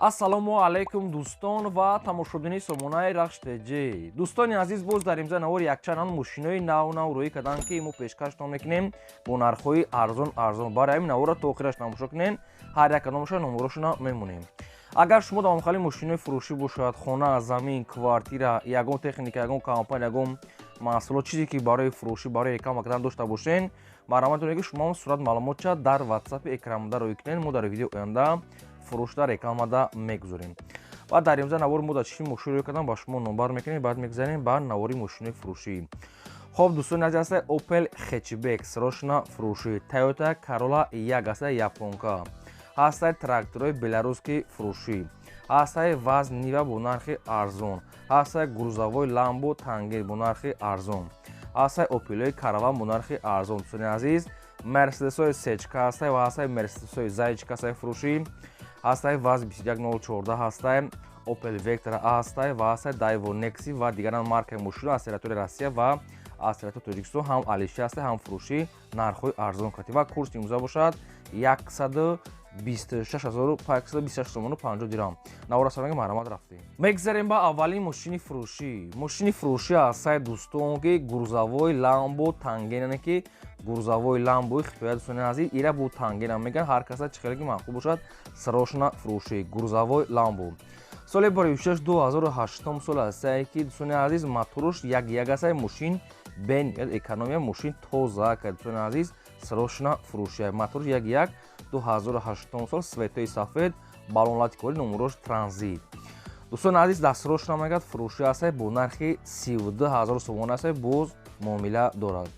Ассалому алайкум, дӯстон ва тамошобини сомонаи Рахш ТЖ. Дӯстони азиз, боз дар имза навори якчанд мошинои нав нав рӯӣ карданд, ки мо пешкаштон мекунем бо нархҳои арзон арзон. Барои ҳамин наворро то охираш тамошо кунем, ҳар як кадомаша номерошона мемонем. Агар шумо давомхали мошинои фурӯшӣ бошад, хона, замин, квартира, ягон техника, ягон компания, ягон маҳсулот, чизе ки барои фурӯшӣ, барои реклама кардан дошта бошен, марҳамат кунед, ки шумо сурат маълумотча дар ватсапи экранбуда рӯй кунед. Мо дар видео оянда фурӯшда рекламада мегузорем. Ва дар имза навор мо дар чӣ мошин рӯй кардан, ба шумо номбар мекунем, баъд мегузарем ба навори мошинои фурӯшӣ. Хоб, дӯстони азиз, аста Opel Hatchback срочно фурӯшӣ, Toyota Corolla як аста, японка ҳастай, тракторҳои беларусский фурӯшӣ ҳастай, ВАЗ Нива бо нархи арзон ҳастай, грузовой Ламбо Тангер бо нархи арзон ҳастай, Опелои Караван бо нархи арзон. Дӯстони азиз, Мерседесҳои сечка ҳастай ва ҳастай Мерседесҳои зайчка ҳастай фурӯшӣ ҳастай, ВАЗ 21014 ҳастай, Opel Vectra ҳастай ва ҳастай Daewoo Nexi ва дигаран маркаи мошино аз территорияи Россия ва аз территорияи Тоҷикистон ҳам алиши ҳастай, ҳам фурӯшӣ, нархҳои арзон кати. Ва курси имрӯза бошад 126 526 сомону 50 дирам. Навора саранги марҳамат, рафтем. Мегзарем ба аввалин мошини фурӯшӣ. Мошини фурӯшӣ ҳастай, дӯстон, ки грузовой Ламбо Танген, яъне ки грузовой Ламбои хитоя. Дӯстони азиз, ира бо Тангенам мегӯянд, ҳар каса чӣ хеле ки маъқул бошад. Срочно фурӯшӣ грузовой Ламбо соли 2006, 2008 сол ҳастае, ки, дӯстони азиз, моторуш як як ҳастае. Мошин бен экономия, мошин тоза ка. Дӯстони азиз, срочно фурӯшия, моторуш як як, 2008 сол, светои сафед, балонлати кори, номерош транзит. Дӯстони азиз, дастсрочно мегӯяд, фурӯшӣ ҳастае, бо нархи 32 000 сомон ҳастае, боз муомила дорад.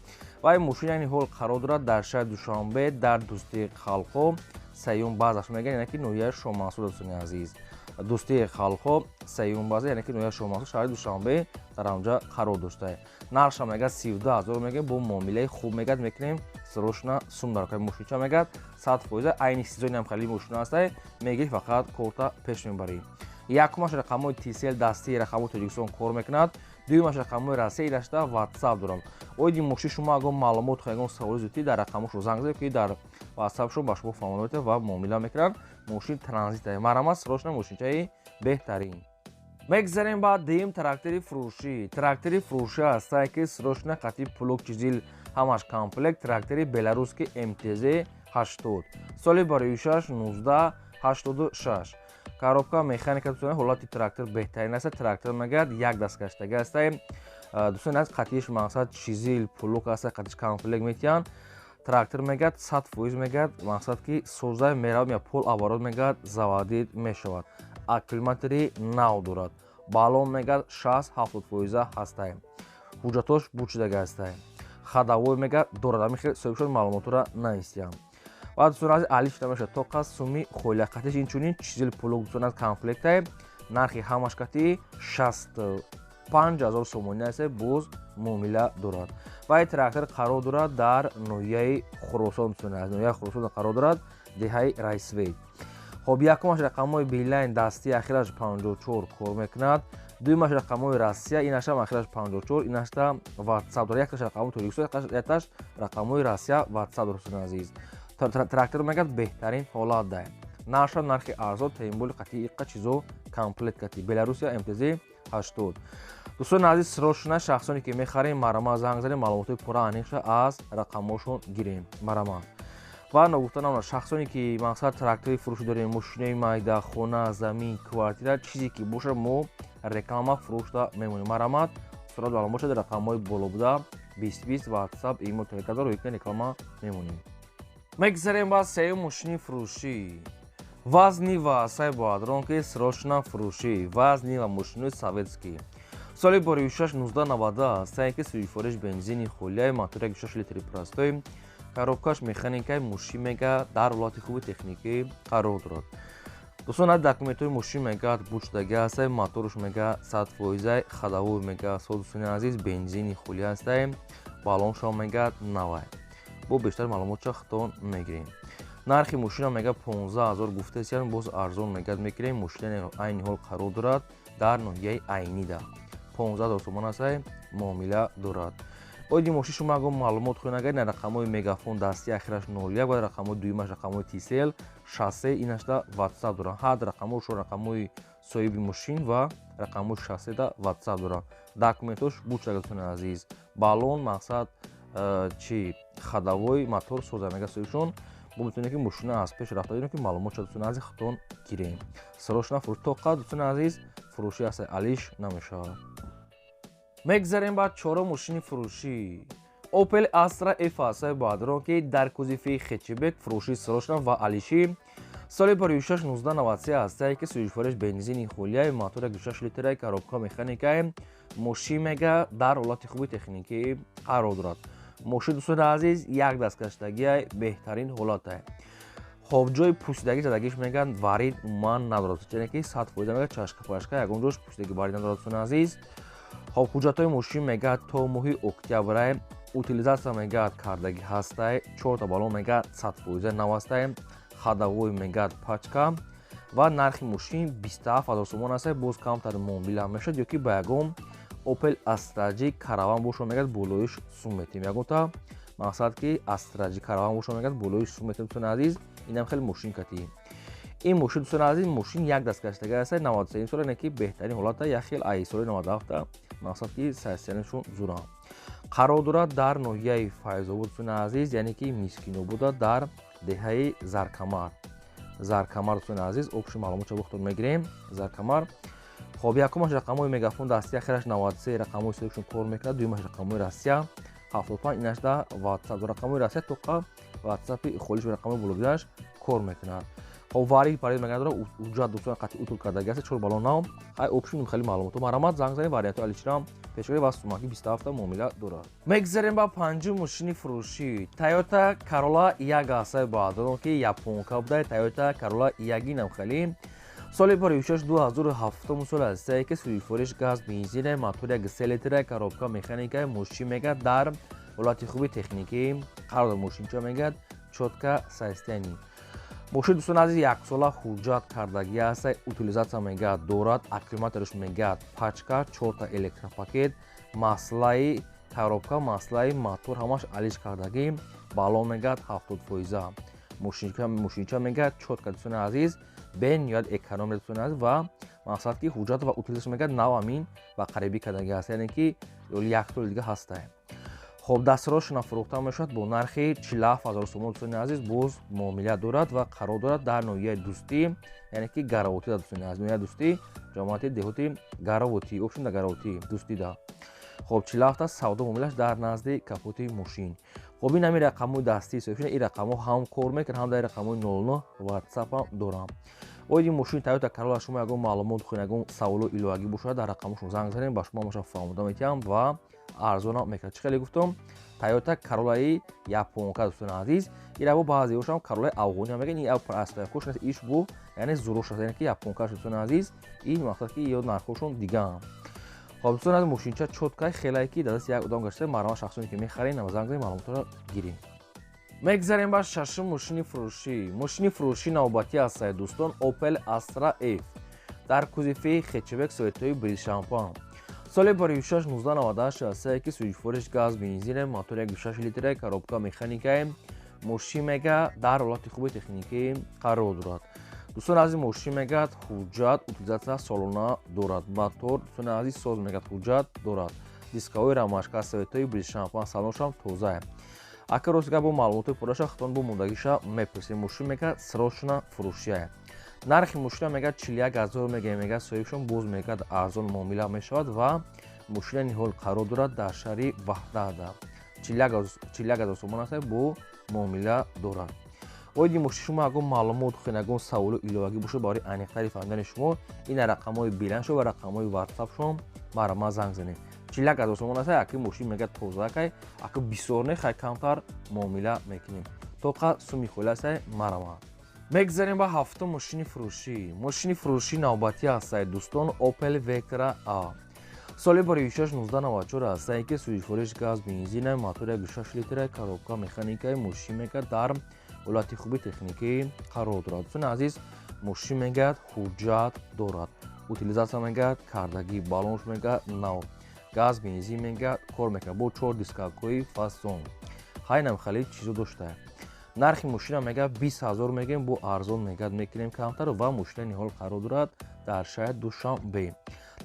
Ва ин мошин айни ҳол қарор дорад дар шаҳри Душанбе, дар Дӯстии халқҳо, сеюм базаш мегӯянд, яъне ки ноҳияи Шомансур. Дӯстони азиз, Дӯстии халқҳо, сеюм база, яъне ки ноҳияи Шомансур, шаҳри Душанбе, дар ҳамҷа қарор доштае. Нархша мегӯяд 32 000 мегӯяд, бо муомилаи хуб мегӯяд мекунем. Срочно сум дар мошинча мегӯяд 100%, айни сезони ҳам хеле мошина ҳастае, мегирӣ, фақат корта пеш мебарӣ. Якумаш рақамҳои Тисел дастии, рақамҳои Тоҷикистон кор мекунад, дуюмаш рақамҳои Россия, ирашта Ватсап дорам. Оиди мошин шумо ягон маълумот, ягон саволи зудтӣ, дар рақамҳошо занг занед, ки дар ватсапшон ба шумо фаҳмонда ва муомила мекунанд. Мошин транзита, марҳамат, срочно, мошинчаи беҳтарин. Мегзарем ба дуюм трактори фурӯшӣ. Трактори фурӯшӣ ҳастае, ки срочно қати плуг, чизил, ҳамаш комплект, трактори беларусский МТЗ 80, соли барои 1986, коробка механика. Дӯстони, ҳолати трактор беҳтарин аст. Трактор мегӯяд як дастгаштагӣ ҳастае. Дӯстони аз, қатиш мақсад чизил, плуг аста, қатиш комплект метиҳанд. Трактор мегӯяд 100% мегӯяд, мақсад ки соза меравад, меяд, пол оборот мегӯяд заводить мешавад, аккумулятори нав дорад, баллон мегӯяд 60-70 фоиза ҳастае, ҳуҷҷатош бучидаги ҳастае, ходовой мегӯяд дорад. Ҳамин хел соҳибшон маълумотро навистиям. Ва, дӯстони азиз, алиш намешавад, то қас суми холя. Қатиш инчунин чизил, плуг, дӯстони аз, комплектае. Нархи ҳамаш кати 65 000 сомонӣ аст, боз муомила дорад. Ва ин трактор қарор дорад дар ноҳияи Хуросон. Дӯстони азиз, ноҳияи Хуросон қарор дорад, деҳаи Райсвейт. Хоб, якумаш рақамҳои Билайн дастӣ, ахираш 54 кор мекунад, дуюмаш рақамҳои Россия, инашам ахираш 54, инашта Ватсап дорад. Якташ рақамҳои Тоҷикистон, якташ рақамҳои Россия, Ватсап дорад. Дӯстони азиз, трактор мегӯяд беҳтарин ҳолат дай, нархша нархи арзон, темболи қати иққа чизо комплект кати, Беларусия МТЗ 80. Дӯстони азиз, срочно шахсоне ки мехарем, марҳамат, занг занем, маълумотҳои пурра аниқша аз рақамҳошон гирем, марҳамат. Ва ногуфта намонад, шахсоне ки мақсад трактори фурӯшӣ дорем, мошинои майда, хона, замин, квартира, чизе ки бошад, мо реклама фурӯшда мемонем. Марҳамат, сурат маълум бошад, рақамҳои боло буда 20 20 Ватсап, имо, Телеграм рӯйкна реклама мемонем. Мегзарем ба сеюм мошини фурӯшӣ. ВАЗ Нива сай боадрон, ки срочно фурӯшӣ. ВАЗ Нива, мошинои советский, соли 2006, 1990 ҳастае, ки сӯйфориш бензини холияи, мотор 1,6 литри простой, коробкаш механикаи. Мошин мега дар ҳолати хуби техникӣ қарор дорад. Дӯстон, аз документҳои мошин мегӯяд бучдагӣ ҳастае, моторш мега 100 фоизай, ходовой мега со. Дӯстони азиз, бензини хули ҳастае, баллоншо мегӯяд навай. Бо бештар маълумотча худтон мегирем. Нархи мошина мега 15 000 гуфтасиян, боз арзон мегӯяд мекунем. Мошина айни ҳол қарор дорад дар ноҳияи Айнида, 15 000 сомон ҳастае, муомила дорад. Оиди мошин шумо ягон маълумот хоҳед, агар ин рақамҳои Мегафон дасти ахираш 01 ва рақамҳои дуюмаш рақамҳои Tcell 63, инашда WhatsApp доранд. Ҳар рақамҳошон рақамҳои соҳиби мошин ва рақамҳои 63 да WhatsApp доранд. Документош бучага, дӯстони азиз. Баллон мақсад чи ходовой мотор соза мега соҳибшон. Бо метавонед ки мошина аз пеш рафта ки маълумот шад, дӯстони азиз, худтон гирем. Срочно фурӯш тоқа, дӯстони азиз, фурӯшӣ аст, алиш намешавад. Мегзарем ба чорум мошини фурӯшӣ. Opel Astra F ҳастаи баъдрон, ки дар кузови хэтчбек, фурӯши срочно ва алишӣ. Соли 56 1993 ҳастае, ки сӯзишвориш бензини холияи, мотор 6 литраи, коробка механикаи. Мошин мега дар ҳолати хуби техникӣ қарор дорад. Мошин, дӯстони азиз, як дасткаштагиай, беҳтарин ҳолатае. Хоб, ҷои пӯсидагӣ задагиш мегӯянд варид умуман надорад, яъне ки 100% мега чашка пашка, ягон ҷош пӯсидагӣ варид надорад, дӯстони азиз. Хоб, ҳуҷҷатҳои мошин мегӯяд то моҳи октябрай, утилизация мегӯяд кардагӣ ҳастай, чорта баллон мегӯяд 100% нав ҳастай, ходовой мегӯяд пачка ва нархи мошин 27 ҳазор сомон ҳастай. Боз камтар муомила мешавад ё ки ба ягон Opel Astra J Caravan бошо мегӯяд болоиш сум метем. Ягонта мақсад ки Astra J Caravan бошо мегӯяд болоиш сум метем, дӯстони азиз. Инам хеле мошин катӣ. Ин мошин, дӯстони азиз, мошин як дасткаштага аст, 93 сола, не ки беҳтарин ҳолата, як хел ай соли 97, мақсад ки сайсиянашон зурам. Қарор дорад дар ноҳияи Файзобод, дӯстони азиз, яъне ки Мискинобода, дар деҳаи Заркамар. Заркамар, дӯстони азиз, общий маълумотша бохтон мегирем. Заркамар. Хоб, якумаш рақамҳои Мегафон дасти ахираш 93, рақамҳои соҳибшон кор мекунад, дуюмаш рақамҳои Россия 75, инашда WhatsApp рақамҳои Россия тоқа WhatsApp-и холиш рақамҳои блогераш кор мекунад. Хоб, варид парид мегӯяд дора, ҳуҷҷат, дӯстон, қатъи утул кардагӣ аст, чор баллон нав. Хай, общий хеле маълумото марамат, занг занед, вариантҳои алиширам пешкорӣ ва сумаки 27 муомила дорад. Мегзарем ба панҷум мошини фурӯшӣ. Toyota Corolla як ҳастаи баъдон, ки японка буда, Toyota Corolla ягинам хеле соли 56 2007 сол ҳастае, ки сӯзишвориш газ бензине, мотор 1,3 литра, коробка механика. Мошин мегӯяд дар ҳолати хуби техникӣ қарор дорад. Мошинча мегӯяд чётко состояние. Мошин, дӯстони азиз, яксола ҳуҷҷат кардагӣ аст, утилизация мегӯяд дорад, аккумулятораш мегӯяд пачка, чорта электропакет, маслаи коробка, маслаи мотор ҳамаш алиш кардагӣ, баллон мегӯяд 70%. Мошинча мегӯяд чётко, дӯстони азиз, бениҳоят эконом, дӯстони азиз, ва мақсад ки ҳуҷҷат ва утилизация мегӯяд нав амин ба қарибӣ кардагӣ аст, яъне ки як соли дига ҳастае. Хоб, дастрошона фурӯхта мешавад бо нархи 47 ҳазор сомон, дӯстони азиз, боз муомила дорад ва қарор дорад дар ноҳияи Дӯстӣ, яъне ки Гаровотӣ, дӯстони азиз, ноҳияи Дӯстӣ, ҷамоати деҳоти Гаровотӣ, общем дар Гаровотӣ, Дӯстида. Хоб, 47 савдо муомилаш дар назди капоти мошин. Хоб, ин ҳамин рақамҳои дастии соҳибшона, ин рақамҳо ҳам кор мекунад, ҳам дар рақамҳои 09 WhatsApp ҳам дорам. Оиди мошини Toyota Corolla шумо ягон маълумот хоҳед, ягон саволу иловагӣ бошад, дар рақамҳошон занг занед, ба шумо ҳамаша фаҳмода метиҳам ва арзонам мекунад. Чӣ хеле гуфтам, Toyota Corolla-и японка, дӯстони азиз, ира бо баъзеҳошам Corolla-и афғонӣ мегӯянд, ин простойкош нест, иш бу яъне зурош аст, яъне ки японкаш, дӯстони азиз, ин мақсад ки ё нархҳошон дигаам. Хоб, дӯстони азиз, мошинча чёткай хелае ки дар дасти як одам гашта, марҳамат, шахсоне ки мехаред, занг занед, маълумотро гирем. Мегзарем ба шашум мошини фурӯшӣ. Мошини фурӯшӣ навбатӣ ҳастае, дӯстон, Opel Astra F дар кузови хэтчбек, советҳои брилшампан. Соли 56 1998 ҳастае, ки сӯзишвориш газ бензине, мотор 1,6 литра, коробка механикае. Мошин мега дар ҳолати хуби техникӣ қарор дорад. Дӯстони азиз, мошин мегӯяд ҳуҷҷат утилизация солона дорад. Мотор, дӯстони азиз, соз мегӯяд ҳуҷҷат дорад. Дисковой рамашка, советҳои брилшампан, салоншам тозае. Ака рост гап, бо маълумоти пурраша худтон бо мондагиша мепурсед. Мошин мегӯяд срочно фурӯшия. Нархи мошина мегӯяд 41 ҳазор мегӯяд, мегӯяд соҳибшон, боз мегӯяд арзон муомила мешавад ва мошина ниҳол қарор дорад дар шаҳри Ваҳдада. 41 ҳазор сомон аст, бо муомила дорад. Оиди мошин шумо ягон маълумот хоҳед, ягон саволу иловагӣ бошад, барои аниқтари фаҳмидани шумо ин рақамҳои биланшо ва рақамҳои ватсапшон марҳамат занг занед. 41 ҳазор сомон аст, аки мошин мегӯяд тозакай, аки бисёр не, хай камтар муомила мекунем. Тоқа суми холи аст, марҳамат. Мегзарем ба ҳафтум мошини фурӯшӣ. Мошини фурӯшӣ навбатӣ ҳастае, дӯстон, Opel Vectra A. Соли 56 1994 ҳастае, ки сӯзишвориш газ бензина, мотор 1,6 литра, коробка механикаи. Мошин мегӯяд дар ҳолати хуби техникӣ қарор дорад. Дӯстони азиз, мошин мегӯяд ҳуҷҷат дорад. Утилизация мегӯяд кардагӣ, баллонш мегӯяд нав. Газ, бензин мега кор мекунад, бо чор дискакҳои фасон. Хайнам хеле чизо дошта. Нархи мошина мега 20 000 мегӯем, бо арзон мегӯяд, мекунем камтар. Ва мошина ниҳол қарор дорад дар шаҳри Душанбе.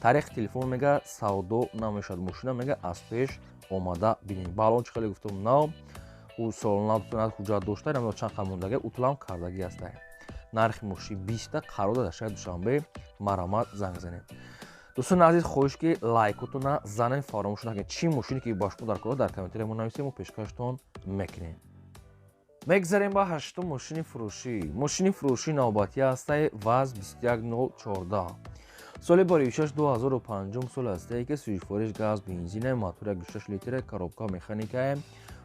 Таърихи телефон мега савдо намешавад. Мошина мега аз пеш омада бинем. Балон чӣ хеле гуфтам, нав, солона ҳуҷҷат дошта, намедонам чанд қад мондага, утулам кардагӣ ҳаста. Нархи мошин 20-та, қарор дорад дар шаҳри Душанбе. Марҳамат, занг занед. Дӯстони азиз, хоҳиш ки лайкотона занед, фаромӯш накунед. Чӣ мошине ки ба шумо дар кор, дар комментария мо нависем, мо пешкаштон мекунем. Мегзарем ба ҳаштум мошини фурӯшӣ. Мошини фурӯшӣ навбатӣ ҳастаи ВАЗ 21014, соли баришаш 2005 сол ҳастае, ки сӯзишвориш газ, бензина, мотор 1,6 литра, коробка механикае.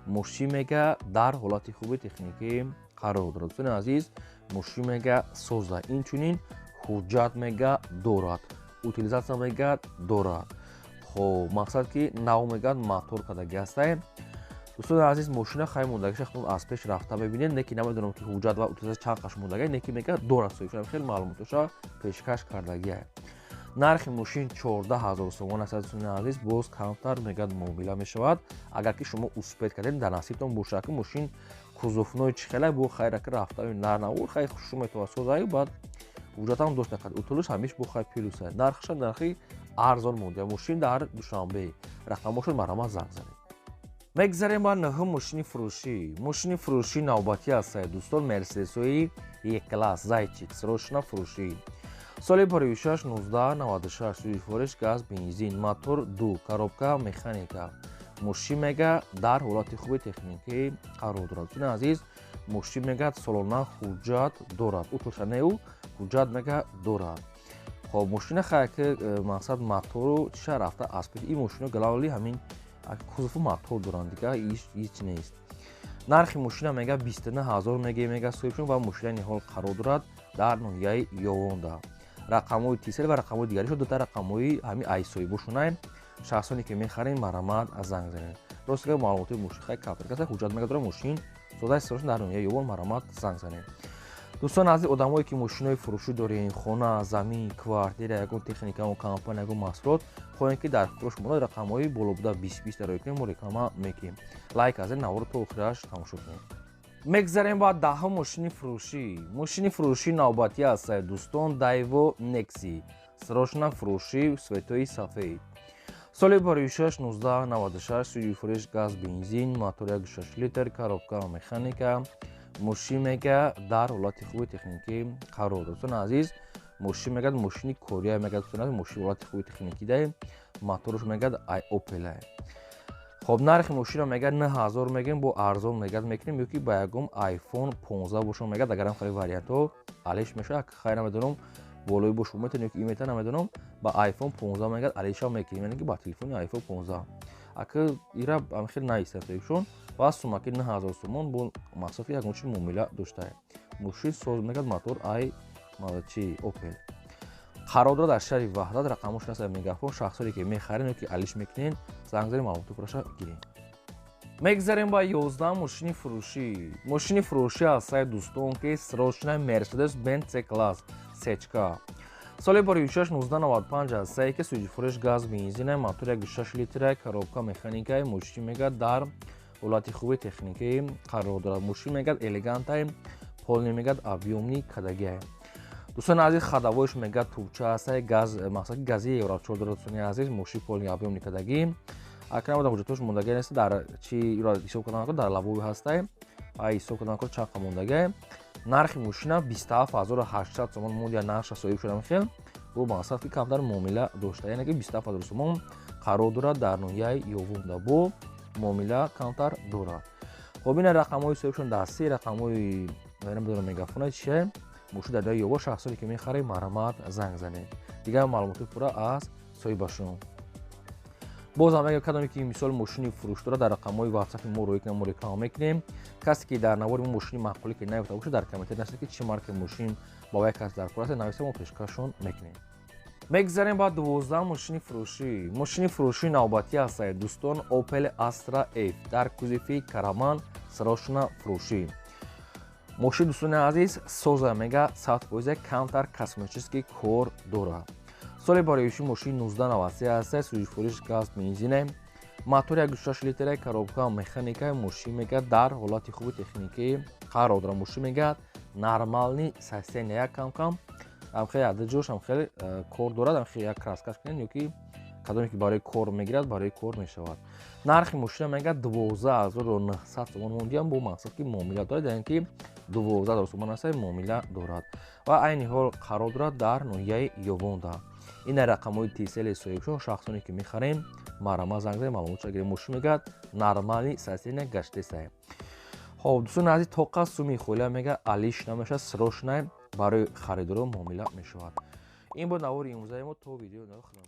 Мошин мега дар ҳолати хуби техникӣ қарор дорад. Дӯстони азиз, мошин мега соза, инчунин ҳуҷҷат мега дорад, утилизация мега дорад. Хоб, мақсад ки нав мегӯяд, мотор кардагӣ ҳастае. Дӯстони азиз, мошина хай мондагиша худтон аз пеш рафта мебинед, не ки намедонам ки ҳуҷҷат ва утилизация чанд қаш мондага, не ки мегӯяд дорад. Соҳибшам хеле маълумотоша пешкаш кардагиа. Нархи мошин 14 000 сомон аст. Дӯстони азиз, боз камтар мегӯяд, муомила мешавад, агар ки шумо успеть кардем, дар насибтон бошад, ки мошин кузовной чӣ хела бо хайра ки рафта нарнавор хай хушу метавад созаю, баъд ҳуҷҷатам дошта, утулуш ҳамиш бо хай плюса. Нархаша нархи арзон монда. Мошин дар Душанбе, рақамошон, марҳамат, занг занед. Мегзарем ба нӯҳум мошини фурӯшӣ. Мошини фурӯшӣ навбатӣ ҳастае, дӯстон, Мерседесҳои Е-класс Зайчик, срочно фурӯшӣ. Соли парвишаш 1996, сӯзишвориш газ, бензин, мотор 2, коробка механика. Мошин мега дар ҳолати хуби техникӣ қарор дорад. Дӯстони азиз, мошин мегӯяд солона ҳуҷҷат дорад, утошанеу ҳуҷҷат мега дорад. Хоб, мошина хай ки мақсад мотору чиша рафта аз пеш. Ин мошино главный ҳамин кузову мотор доранд, дига ҳеҷ нест. Нархи мошина мега 29 000 меге, мега соҳибшон. Ва мошина ниҳол қарор дорад дар ноҳияи Ёвонда. Рақамҳои Тисел ва рақамҳои дигаришо, дута рақамҳои ҳамин ай соҳибошунай. Шахсоне ки мехарем, марҳамат, занг занед. Рост га, маълумоти мошин хай капер каса, ҳуҷҷат мега дорад, мошин содаи сирошон дар ноҳияи Ёвон. Марҳамат, занг занед. Дӯстон азиз, одамое ки мошинои фурӯшӣ дорем, хона, замин, квартира, ягон техника, ягон компания, ягон маҳсулот хоҳем ки дар фурӯш монад, рақамҳои боло буда 20 20 дарои кунем, мо реклама мекунем. Лайк азед, наворо то охираш тамошо кунем. Мегзарем ба 10-ум мошини фурӯшӣ. Мошини фурӯшӣ навбатӣ аст, дӯстон, Дайво Некси, срочно фурӯшӣ, цветои сафед. Соли баришаш 1996, сӯзишвориш газ, бензин, мотор 1,6 литр, коробка механика. Мошин мега дар ҳолати хуби техникӣ қарор дорад. Дӯстони азиз, мошин мегӯяд мошини кория мегӯяд. Дӯстони азиз, мошин ҳолати хуби техникӣ даем, моторш мегӯяд ай Опел. Хоб, нархи мошинро мегӯяд 9000 мегӯем, бо арзон мегӯяд мекунем, ё ки ба ягон iPhone 15 бошо мегӯяд, агарам хеле вариантҳо алиш мешавад. Хайр, намедонам, болои бо шумо метавонем ки имета, намедонам, ба iPhone 15 мегӯяд алиша мекунем, яъне ки ба телефони iPhone 15. Ака ира хеле наистад соҳибшон ва сумаки 9000 сомон бо мақсад ки ягон чи муомила доштаем. Мошин соз мегӯяд, мотор ай чи Опел, қарор дорад дар шаҳри Ваҳдат. Рақамош наста Мегафон. Шахсоне ки мехарем ё ки алиш мекунен, занг занед, маълумоти пурраша гирем. Мегзарем ба 11 мошини фурӯшӣ. Мошини фурӯшӣ ҳастаи, дӯстон, ки срочно Мерседес Бенц С класс сечка, соли баришаш 1995 ҳастае, ки сӯзишвориш газ, бензина, мотор 1,6 литра, коробка механикаи. Мошин мегӯяд дар ҳолати хуби техникӣ қарор дорад. Мошин мегӯяд элегантае, полный мегӯяд объёмный кадагиае. Дӯстони азиз, ходовойш мегӯяд трубча ҳастае, газ, мақсад ки гази евро 4 дорад. Дӯстони азиз, мошин полный объёмный кадагӣ. Акнун ҳуҷҷатош мондагӣ нест, дар чи ҳисоб кардан, дар лавои ҳастае, ай ҳисоб кардан чанд қа мондагиае. Нархи мошина 27 800 сомон монд, я нархша соҳиб шудам хел бо мақсад ки камтар муомила дошта, яъне ки 27 000 сомон, қарор дорад дар ноҳияи Ёвунда, бо муомила камтар дорад. Хоб, ина рақамҳои соҳибшон дастӣ, рақамҳои намедонам Мегафона чие. Мошин дар ҷои Ёво. Шахсоне ки мехаред, марҳамат, занг занед. Дигар маълумоти пурра аз соҳибашон. Боз ҳам агар кадоме ки мисол мошини фурӯш дорад, дар рақамҳои ватсапи мо рӯй кунем, мо реклама мекунем. Касе ки дар навори мо мошини маъқуле ки наёфта бошад, дар комментарий нависед, ки чӣ маркаи мошин ба вай кас дар кор аст, нависа, мо пешкашон мекунем. Мегзарем ба 12 мошини фурӯшӣ. Мошини фурӯшӣ навбатӣ ҳастад, дӯстон, Opel Astra F дар кузови Караман, срочно фурӯшӣ. Мошин, дӯстони азиз, соза мега 100%, камтар косметический кор дорад. Соли бароиши мошин 1993 аст, сӯзишвориш газ, бензине, мотор 1,6 литра, коробка механика. Мошин мегӯяд, дар ҳолати хуби техникӣ қарор дорад. Мошин, мегӯяд, нормальный состояние, як кам кам хеле ада ҷош хеле кор дорад, хеле як краскаш кунед ё ки кадоме ки барои кор мегирад, барои кор мешавад. Нархи мошина, мегӯяд, 12 900 сомон мондиям, бо мақсад ки муомила дорад, яъне ки 12 000 сомон аст, муомила дорад ва айни ҳол қарор дорад дар ноҳияи Ёвонда. Ина рақамҳои Тисели соҳибшон. Шахсоне ки мехарем, марама занг занед, маълумотша гирем. Мошин, мегӯяд, нормальный состояние гаштесай. Хоб, дӯстони азиз, тоқа суми холия, мега, алиш намешавад, срочно барои харидоро муомила мешавад. Ин буд навори имрӯзаи мо. То видео. Худо.